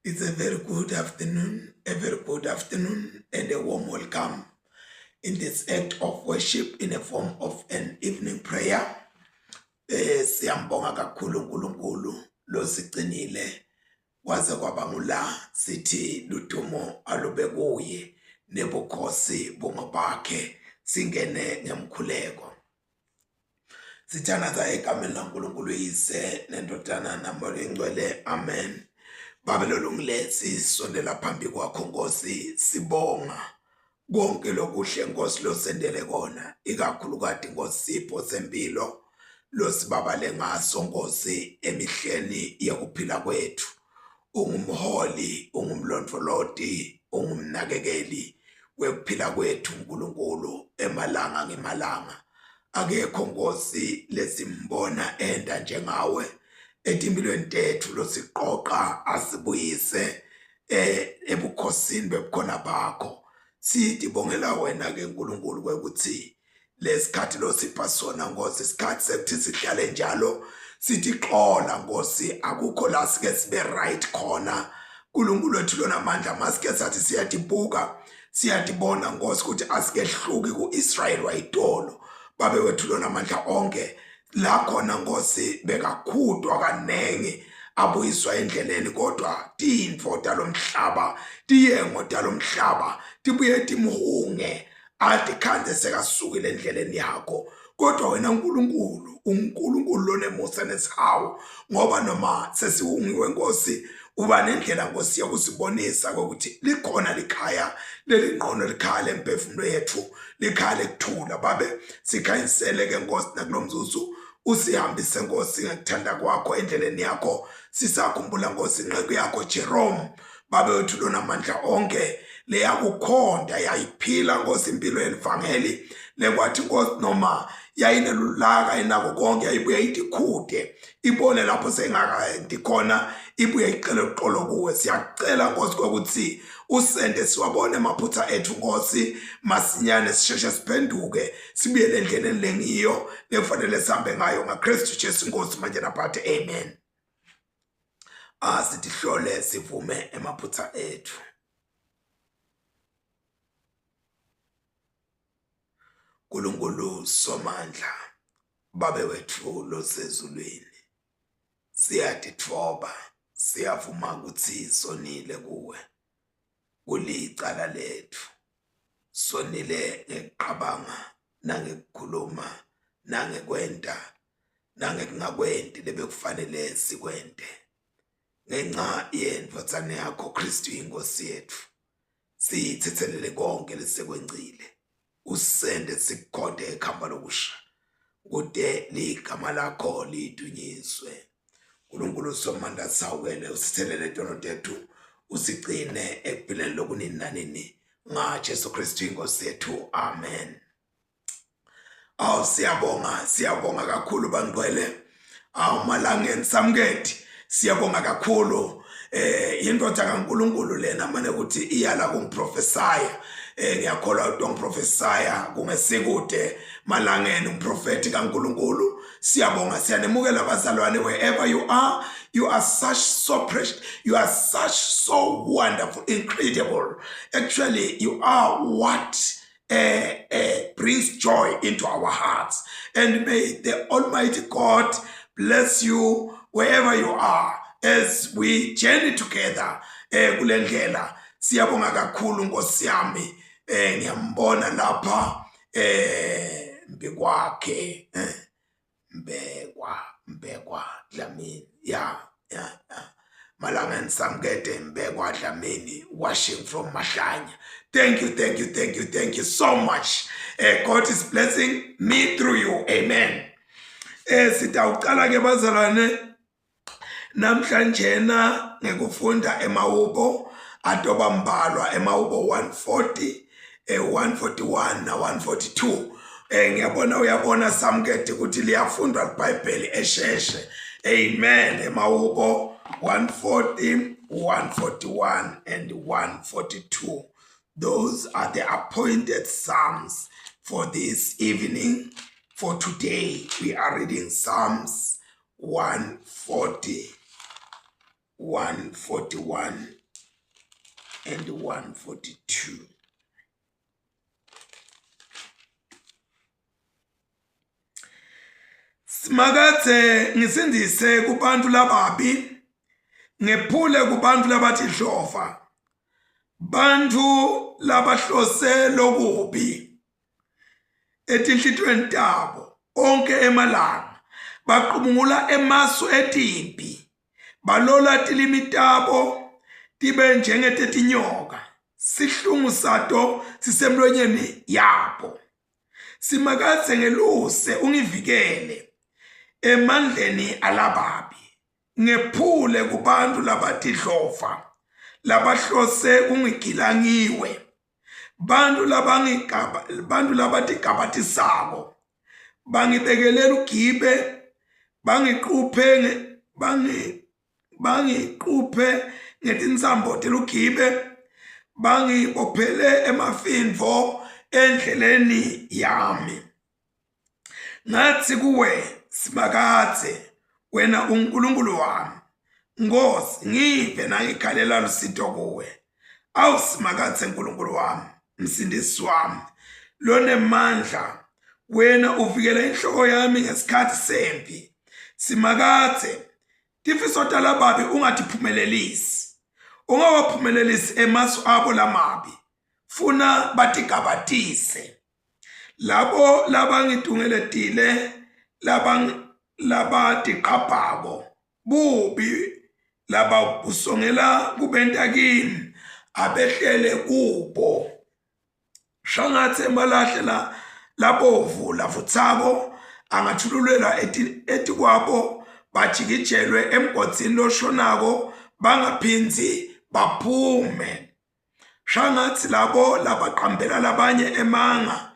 It's a very good afternoon, a very good afternoon, and a warm welcome in this act of worship in a form of an evening prayer. Eh siyambonga kakhulu uNkulunkulu losigcinile kwaze kwaba ngula sithi ludumo alube kuye nebukhosi bungobakhe singene ngemkhuleko. Sithandaza egameni laNkulunkulu Yise neNdodana naMoya Oyingcwele. Amen. Baba lolungile sisondela phambi kwakho Nkosi sibonga konke lokuhle Nkosi losendele kona ikakhulukati Nkosi sipho sempilo losibabale ngaso Nkosi emihleni yokuphila kwethu. Ungumholi, ungumlondvoloti, ungumnakekeli wekuphila kwethu uNkulunkulu emalanga ngemalanga. Akekho Nkosi lesimbona enda njengawe etimpilweni tethu losiqoqa asibuyise eh ebukhosini bebukhona bakho. Sidibongela wena ke uNkulunkulu kwekuthi lesikhathi losipha sona Nkosi isikhathi sekuthi sihlale njalo sithi xola Nkosi akukho la sike sibe right khona uNkulunkulu wethu lona mandla masike sathi siyadibuka siyadibona Nkosi ukuthi asikehluki kuIsrael wayitolo babe wethu lona mandla onke la khona Nkosi bekakhudwa kaningi abuyiswa endleleni kodwa tintfo talomhlaba tiyengo talomhlaba tibuye timhunge athi khanze sekasukile endleleni yakho kodwa wena uNkulunkulu uNkulunkulu lonemusa nesihawu ngoba noma sesiwungiwe Nkosi uba nendlela Nkosi yokusibonisa ukuthi likhona likhaya lelingqono likhaya lemphefumulo yethu likhaya lekuthula babe sikhanyisele ke Nkosi nakulomzuzu usihambise Nkosi ngekuthanda kwakho endleleni yakho sisakhumbula Nkosi inceku yakho Jerome babe wethu lonamandla onke leyakukhonda yayiphila nkosi impilo yelivangeli lekwathi nkosi noma yayinelulaka inako konke yayibuye ithi khude ibone lapho sengakaendi khona ibuye icele uxolo kuwe siyacela nkosi kokuthi usende siwabone amaphutha ethu nkosi masinyane sisheshe siphenduke sibuyele endleleni lengiyo lekufanele sihambe ngayo ngaKristu Jesu inkosi manje naphathe amen Asitihlole sivume emaphutha ethu. Nkulunkulu Somandla, Babe wethu losezulwini, siyatitfoba, siyavuma ukuthi sonile kuwe. Kulicala lethu. Sonile ngekuqabanga nangekukhuluma nangekwenta nangekungakwenti lebekufanele sikwente ngenxa yendvodzana yakho Kristu inkosi yethu siyithethelele konke lesekwencile usende sikukhonde ekhamba lokusha kude ligama lakho lidunyiswe uNkulunkulu somandla sawukele usithelele tono tethu usigcine ekuphileni lokunini nanini nga Jesu Kristu inkosi yethu amen Awu siyabonga siyabonga kakhulu bangcwele. Awu malangeni samuketi siyabonga kakhulu eh indoda kaNkuluNkulu lena manje ukuthi iyala kungiprofesaya eh ngiyakholwa ukuthi ungiprofesaya kungesikude malangeni umprofeti kaNkuluNkulu siyabonga siyanemukela bazalwane wherever you are you are such so precious you are such so wonderful incredible actually you are what uh, uh, brings joy into our hearts. And may the Almighty God bless you wherever you are as we journey together eh kule ndlela siyabonga kakhulu Nkosi yami eh ngiyambona lapha eh mbikwakhe eh Mbekwa Mbekwa Dlamini ya ya ya Malangeni Samkete Mbekwa Dlamini washing from Mahlanya thank you thank you thank you thank you so much uh, God is blessing me through you amen eh sitawuqala ke bazalwane Namhlanjena ngekufunda emahubo atoba mbalwa emahubo 140 eh 141 na 142 eh ngiyabona uyabona samukede ukuthi liyafundwa iBhayibheli esheshe amen emahubo 140 141 and 142 those are the appointed psalms for this evening for today we are reading psalms 140. 141 and 142. Simakadze ngisindise kubantu lababi, ngephule kubantu labathi dlova, bantu labahlose lokubi etinhlitiyweni tabo onke emalanga, baqubungula emasu etimpi, balola tilimi tabo tibe njengetetinyoka, sihlungu sato sisemlonyeni yabo. Simakadze ngeluse ungivikele emandleni alababi, ngephule kubantu labatidlova labahlose kungigila ngiwe, bantu labangigaba bantu labatigabatisako bangibekelela ugibe bangiquphe bangi bangiquphe ngetintsambo telugibe bangibophele emafindvo endleleni yami. Ngathi kuwe, Simakadze, wena unguNkulunkulu wami. Nkosi, ngive nangikhalela lusito kuwe. Awu Simakadze Nkulunkulu wami, msindisi wami, lonemandla, wena uvikela inhloko yami ngesikhathi sempi. Simakadze, tifiso talababi ungatiphumelelisi, ungawaphumelelisi emasu abo lamabi, funa batigabatise. Labo labangitungeletile labatiqabhako bubi lababusongela kubenta kimi abehlele kubo. Shangatsi emalahle la labovu lavutsako angatfululelwa etikwabo bajikijelwe emgodzini loshonako bangaphindzi baphume. Shangatsi labo labaqambela labanye emanga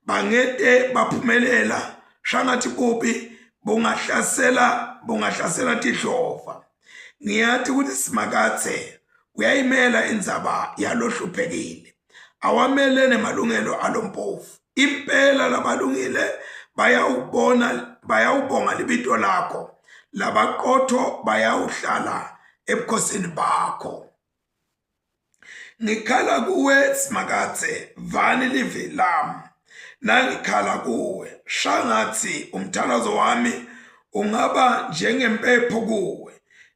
bangete baphumelela, shangatsi bubi bungahlasela bungahlasela tidlova. Ngiyati kutsi Simakadze uyayimela indzaba yalohluphekile, awamele nemalungelo alompofu. Impela labalungile bayawubona bayawubonga libito lakho, labaqotho bayawuhlala ebukhosini bakho. Ngikhala kuwe Simakadze, vani livi lami. Nangikhala kuwe, shangatsi umthandazo wami ungaba njengempepho kuwe,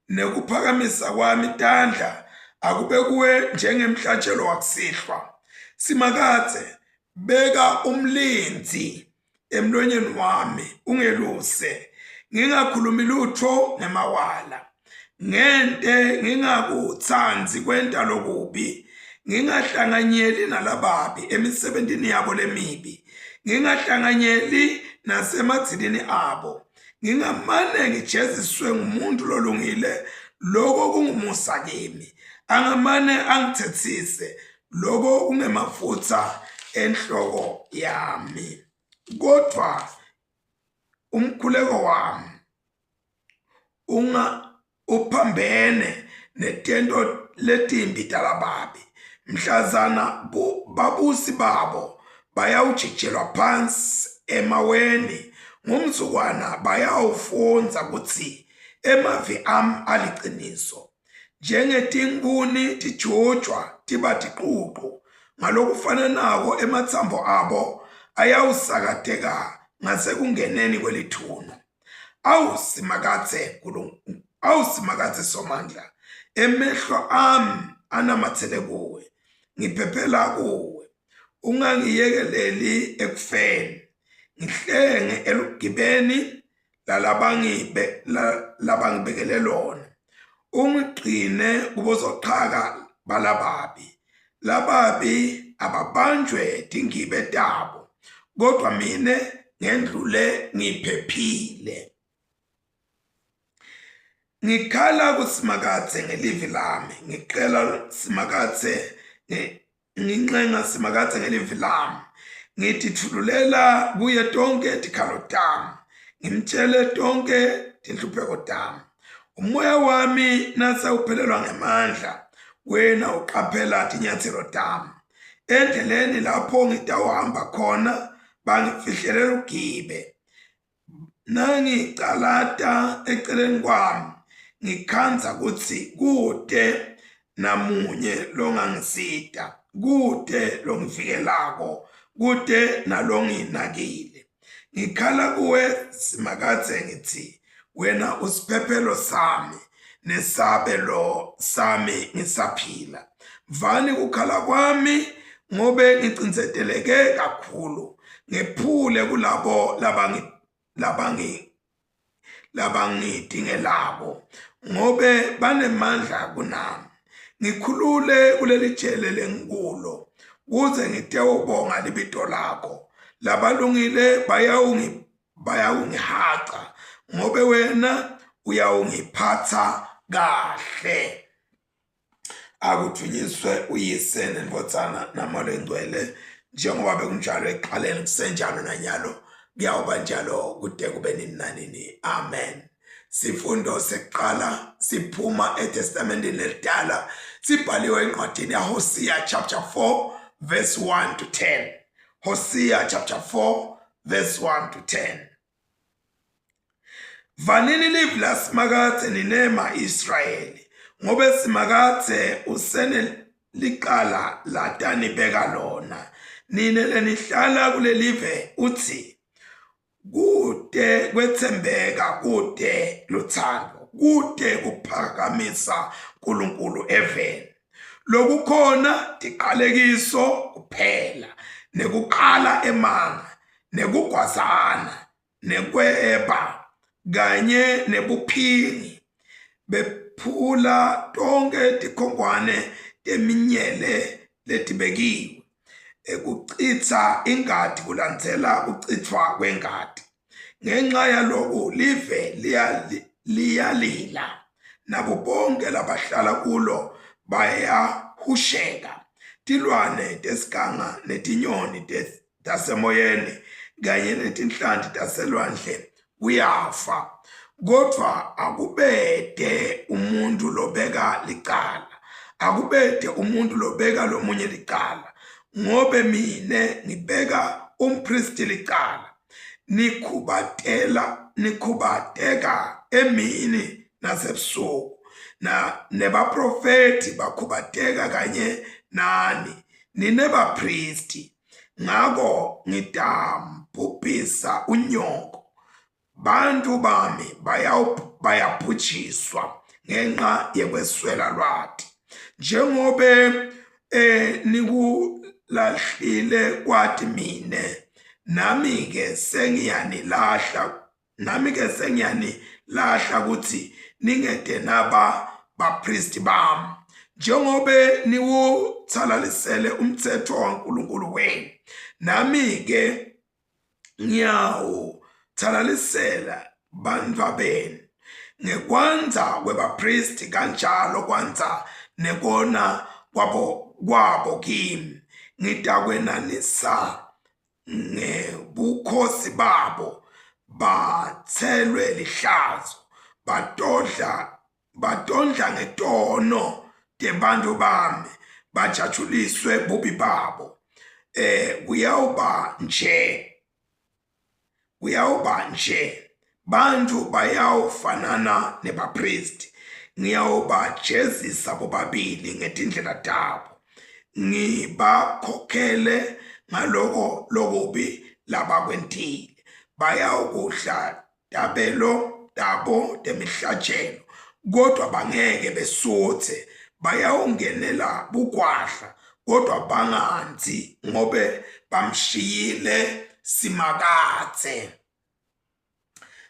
nekuphakamisa kwami tandla akube kuwe njengemhlatshelo wakusihlwa. Simakadze, beka umlindzi emlonyeni wami ungeluse ngingakhulumi lutho ngemawala ngente ngingakutsandzi kwenta lokubi ngingahlanganyeli nalababi emisebentini yabo lemibi ngingahlanganyeli nasemadzilini abo ngingamane ngijeziswe ngumuntu lolungile loko kungumusa kimi angamane angithethise Loko kungemafutsa enhloko yami, kodvwa umkhuleko wami unga uphambene netento letimbi talababi. Mhlazana babusi babo bayawujijelwa phansi emaweni, ngumzukwana bayawufundza kutsi emavi ami aliciniso. Njengetinkhuni tijutjwa tiba ticucu, ngalokufananako ematsambo abo ayawusakateka ngasekungeneni kwelithuna. Awu Simakadze Nkulunkulu, awu Simakadze Somandla, emehlo ami anamatsele kuwe, ngiphephela kuwe. Ungangiyekeleli ekufeni, ngihlenge elugibeni lalabangibe labangibekele lona ungigcine kubosoxhaka balababi lababi ababanjwe tingibe tabo kodwa mina ngendlule ngiphephile ngikhala kuSimakadze ngelivi lami ngicela Simakadze Ngincenga Simakadze ngelivi lami, ngititfululela kuye tonkhe tikhalo tami, ngimtjele tonkhe tinhlupheko tami. Umoya wami nase uphelelwa ngemandla, wena uqaphela tinyatselo tami. Endleleni lapho ngitawuhamba khona bangifihlele lugibe. Nangicalata eceleni kwami, Ngikhandza kutsi kute namunye longangisita, kute longivikelako, kute nalonginakile. Ngikhala kuwe Simakadze ngithi, wena usiphephelo sami nesabelo sami ngisaphila. Vani kukhala kwami ngobe ngicindzeteleke kakhulu, ngephule kulabo labangi labangi labangitingelako ngobe banemandla kunami. Ngikhulule kuleli jele lengikulo kuze ngitewubonga libito lakho. Labalungile bayawungihaca ngobe wena uyawungiphatsa kahle. Akudvunyiswe uYise neNdvodzana naMoya Longcwele, njengoba bekunjalo ekuqaleni kusenjalo nanyalo kuyawuba njalo kude kube nini nanini. Amen. Sifundo sekuqala siphuma eTestamenteni elidala sibhaliwe encwadini yaHosea chapter 4 verse 1 to 10. Hosea chapter 4 verse 1 to 10. Vanini livi laSimakadze nine ma-Israyeli, ngobe Simakadze usenelicala latanibeka lona. Nine lenihlala kulelive utsi, Kute kwetsembeka, kute lutsandvo, kute kuphakamisa Nkulunkulu eveni. Lokukhona tiqalekiso kuphela, nekuqala emanga, nekugwazana nekweba kanye nebuphingi bephula tonkhe tikhonkwane teminyele letibekiwe ekucitsa ingati kulandzela kucitfwa kwengati ngenxa yaloku live liyalila nabo bonke labahlala kulo bayahusheka tilwane tesiganga netinyoni tasemoyeni kanye netinhlanti taselwandle kuyafa kodvwa akubete umuntu lobeka licala akubete umuntu lobeka lomunye licala ngobe mine ngibeka umpristi licala nikhubatela nikhubateka emini nasebusuku na nebaprofethi bakhubateka kanye nani nine bapristi ngako ngitambhubhisa unyoko bantu bami bayabhujiswa ngenxa yekweswela lwati njengobe eh nikulahlile kwati mine nami ke sengiyanilahla nami ke sengiyanilahla ukuthi ningede naba bapristi bami njengobe niwuthalalisele umthetho waNkulunkulu wenu nami ke ngiyawuthalalisela bantfwabenu ngekwandza kwebapristi kanjalo kwandza nekona kwabo kwabo kimi ngitakwenanisa ngebukhosi babo bathelwe lihlazo batodla batondla ngetono tebantfu bami bajatshuliswe bubi babo eh kuyawuba nje kuyawuba nje bantfu bayawufanana nebapristi ngiyawubajezisa bobabili ngetindlela tabo ngibakhokhele ngaloko lokubi labakwentile bayawukudla tabelo tabo temihlatshelo kodwa bangeke besuthe bayawungenela bugwadla kodwa banganzi ngobe bamshiyile Simakadze.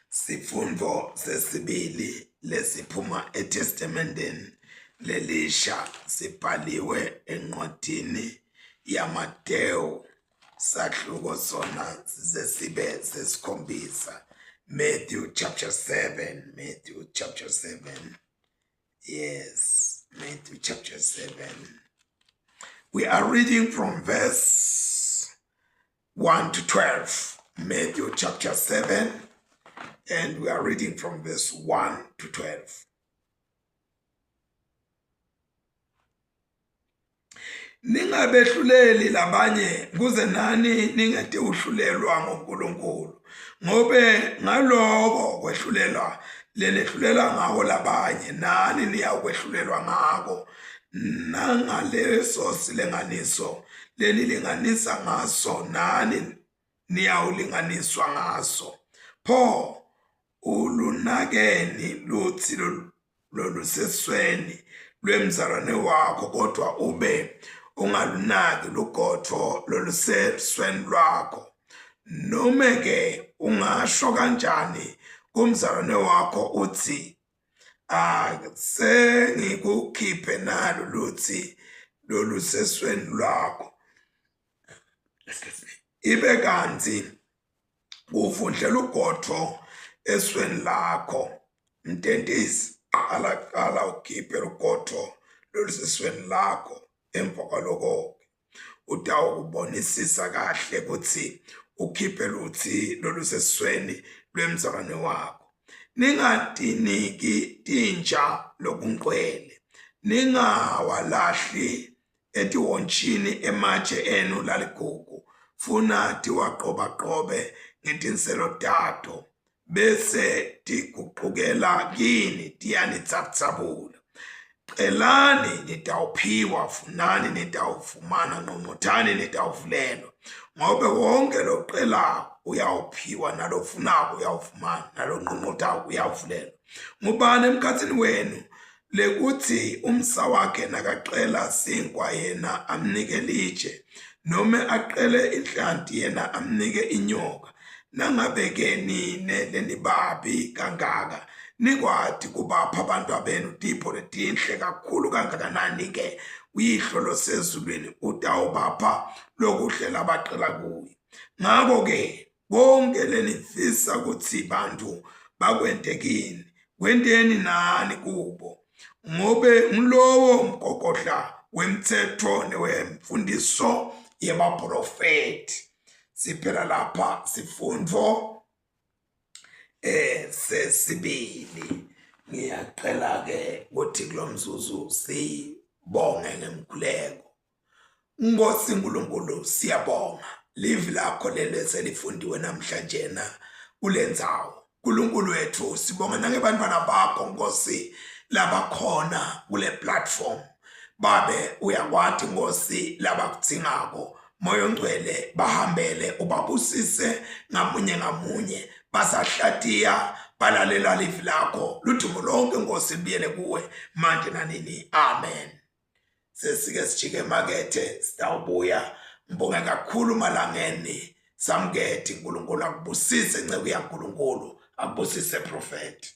Sifundvo sesibili lesiphuma eTestamenteni lelisha sibhaliwe encwadini yaMatewu sahluko sona size sibe sesikhombisa Matthew chapter 7 Matthew chapter 7 yes Matthew chapter 7 we are reading from verse 1 to 12 Matthew chapter 7 and we are reading from verse 1 to 12 Ningabehluleli labanye kuze nani ningete uhlulelwa ngoNkulunkulu ngobe ngaloko kwehlulelwa Lenehlulela ngako labanye nani niyawukwehlulelwa ngako, nangaleso silinganiso lenilinganisa ngaso nani niyawulinganiswa ngaso. Pho ulunakeni lutsi lolusesweni lwemzalwane wakho kodwa ube ungalunaki lugodvo lolusesweni lwakho? Nome ke ungasho kanjani kumzalwane wakho utsi, Sengikukhiphe nalo lutsi lolusesweni lwakho, ibe kantsi kuvundlela ugodvo esweni lakho. Mtentisi, qala kuqala ukhiphe lugodvo lolusesweni lakho, emva kwaloko-ke utawukubonisisa kahle kutsi ukhiphe lutsi lolusesweni lwemzalwane wakho. Ningatiniki tinja lokunqwele, ningawalahli etiwontjini ematje enu laligugu, funa tiwaqobaqobe ngetinselo tato, bese tiguqukela kini tiyanitsabutsabula. Celani nitawuphiwa, funani nitawufumana, nqonqothani nitawuvulelwa. Ngobe wonke locelako uyawuphiwa, nalofunako uyawufumana, nalonqonqothako uyawuvulelwa. Ngubani emkhatsini wenu lekutsi umsa wakhe nakacela sinkwa yena amnike litje, nome acele inhlanti yena amnike inyoka? Nangabe-ke nine lenibabi kangaka nikwati kubapha abantwabenu tipho letinhle kakhulu kangakanani-ke uYihlo losezulwini utawubapha lokuhle labacela kuye. Ngako-ke konke lenifisa kutsi bantfu bakwente kini, kwenteni nani kubo, ngobe ngulowo mgogodla wemtsetfo newemfundiso yebaprofethi. Siphela lapha sifundvo sesibili. Ngiyacela ke ukuthi kulomzuzu sibonge ngemkhuleko. Nkosi Nkulunkulu, siyabonga livi lakho lelo selifundiwe namhlanje na kulendzawo. Nkulunkulu wethu, sibonga nangebantwana bakho Nkosi labakhona kule platform. Babe uyakwati Nkosi labakudzingako. Moya Ongcwele bahambele ubabusise ngamunye ngamunye basahlatiya balalela livi lakho. Ludumo lonke Nkosi libuyele kuwe manje nanini. Amen. Sesike sijike emakethe, sitawubuya. Ngibonge kakhulu Malangeni. Samuketi, uNkulunkulu akubusise nceku yaNkulunkulu, akubusise prophet.